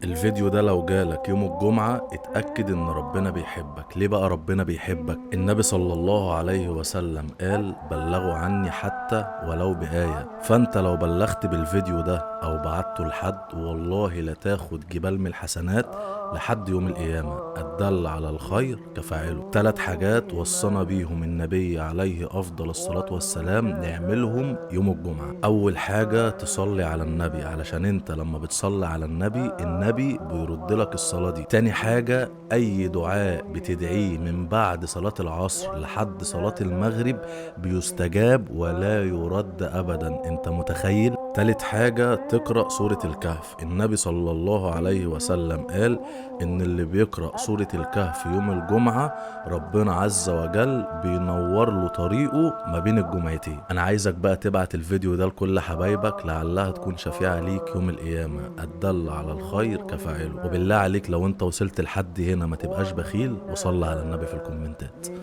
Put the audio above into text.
الفيديو ده لو جالك يوم الجمعة اتأكد ان ربنا بيحبك. ليه بقى ربنا بيحبك؟ النبي صلى الله عليه وسلم قال بلغوا عني حتى ولو بآية. فانت لو بلغت بالفيديو ده او بعته لحد والله لا تاخد جبال من الحسنات لحد يوم القيامة. الدل على الخير كفاعله. 3 حاجات وصانا بيهم النبي عليه افضل الصلاة والسلام نعملهم يوم الجمعة. اول حاجة تصلي على النبي، علشان انت لما بتصلي على النبي النبي بيرد لك الصلاة دي. تاني حاجة اي دعاء بتدعيه من بعد صلاة العصر لحد صلاة المغرب بيستجاب ولا يرد ابدا، انت متخيل؟ تالت حاجة تقرأ سورة الكهف. النبي صلى الله عليه وسلم قال إن اللي بيقرأ سورة الكهف يوم الجمعة ربنا عز وجل بينور له طريقه ما بين الجمعتين. أنا عايزك بقى تبعت الفيديو ده لكل حبايبك لعلها تكون شفيعة ليك يوم القيامة. الدل على الخير كفاعله. وبالله عليك لو انت وصلت لحد هنا ما تبقاش بخيل وصلي على النبي في الكومنتات.